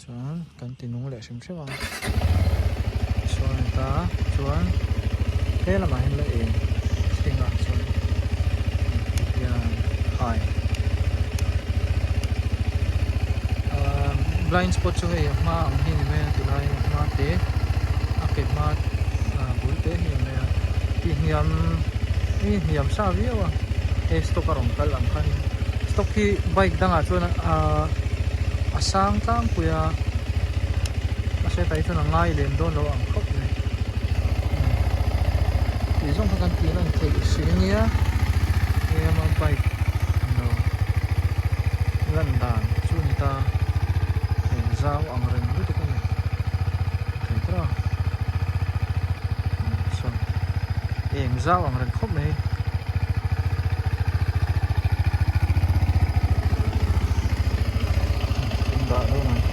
Chuan kan ti nung leh hrim hrim ang. Chuan a ni ta chuan he lamah hian la eng thleng a chuan hian hai ahh blind spot chu hei a hma ang hi a ni mai a tilai a hma te a ke hma ah bul te hi a ni mai a tih hniam hi hniam sa viau a hei stock a rawn kal ang khan stock hi bike dangah chuan ahh a sang tlangpui a a hriat ah hi chuan a ngai lem dawn lo ang khawp mai tih zawng kha kan tih lan theih hrih ania hei ama bike lo lan dan chu a ni ta hei zau ang reng lutuk a ni thei tawh a saw eng zau ang reng khawp mai. Dah dawn ang.